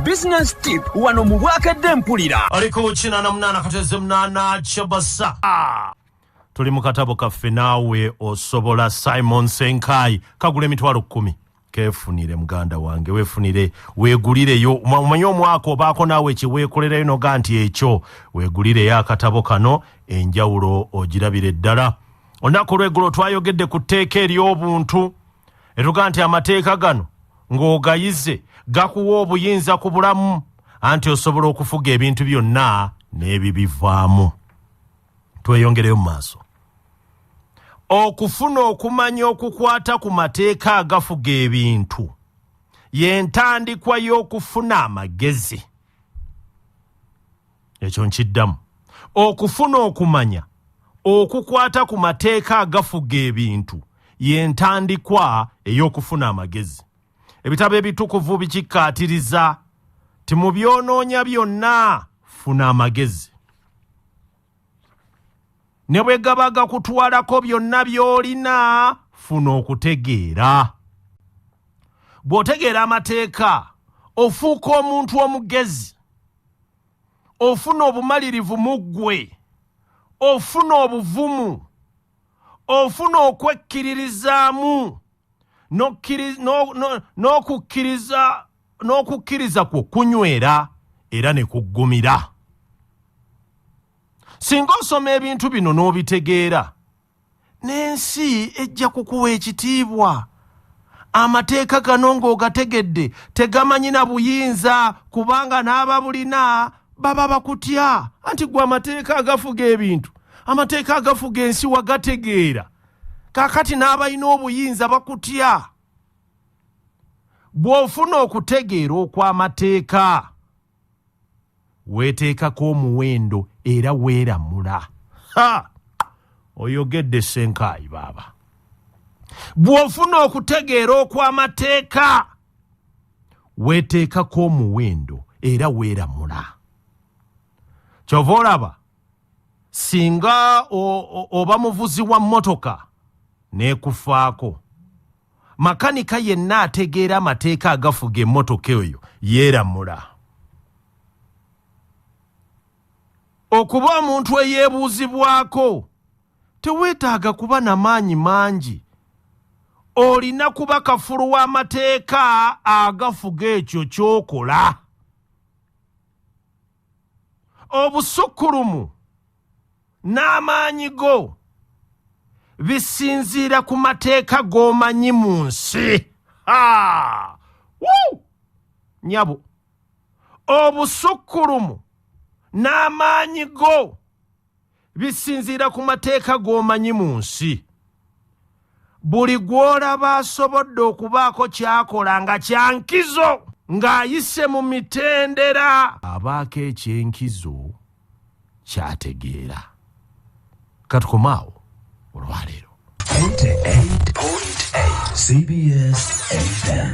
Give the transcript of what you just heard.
Business tip wano mu Bwakedde Mpulira. Aliko 88.8 Kyabasa. Tuli mu katabo kaffe Naawe Osobola, Simon Senkai, kagula 10,000. Keefunire muganda wange, weefunire, weegulireyo. Omanyi omwaka obaako naawe kyeweekolerayo noga nti ekyo weegulireyo akatabo kano, enjawulo ogirabire ddala. Olunaku olweggulo twayogedde ku tteeka ery'obuntu, etuga nti amateeka gano ng'ogayize gakuwa obuyinza ku bulamu, anti osobola okufuga ebintu byonna n'ebibivaamu. Tweyongereyo mu maaso. Okufuna okumanya okukwata ku mateeka agafuga ebintu y'entandikwa y'okufuna amagezi. Ekyo nkiddamu. Okufuna okumanya okukwata ku mateeka agafuga ebintu y'entandikwa ey'okufuna amagezi. Ebitabo ebitukuvu bikikkaatiriza ti mu byonoonya byonna funa amagezi. Ne bwe gaba gakutwalako byonna by'olina, funa okutegeera. Bw'otegeera amateeka, ofuuka omuntu omugezi, ofuna obumalirivu mu ggwe, ofuna obuvumu, ofuna okwekkiririzaamu, n'okukkiriza kwo kunywera era ne kuggumira. Singa osoma ebintu bino n'obitegeera, n'ensi ejja kukuwa ekitiibwa. Amateeka gano ng'ogategedde tegamanyi na buyinza, kubanga n'ababulina baba bakutya. Anti gwe amateeka agafuga ebintu, amateeka agafuga ensi wagategeera, kaakati n'abalina obuyinza bakutya. Bw'ofuna okutegeera okw'amateeka, weeteekako omuwendo era weeramula. Ha! Oyogedde Ssenkaayi baaba. Bw'ofuna okutegeera okw'amateeka, weeteekako omuwendo era weeramula. Kyova olaba singa oba muvuzi wa mmotoka n'ekufaako, makanika yenna ategeera amateeka agafuga emmotoka eyo yeeramula. Okuba omuntu eyeebuuzibwako teweetaaga kuba na maanyi mangi, olina kuba kafulu w'amateeka agafuga ekyo ky'okola. Obusukkulumu n'amaanyi go bisinziira ku mateeka g'omanyi mu nsi. Ha! Wuu! Nyabo, obusukkulumu n'amaanyi go bisinziira ku mateeka g'omanyi mu nsi. Buli gw'olaba asobodde okubaako ky'akola nga kya nkizo, ng'ayise mu mitendera, abaako ekyenkizo ky'ategeera. Katukomaawo olwaleero. 88.8 CBS FM.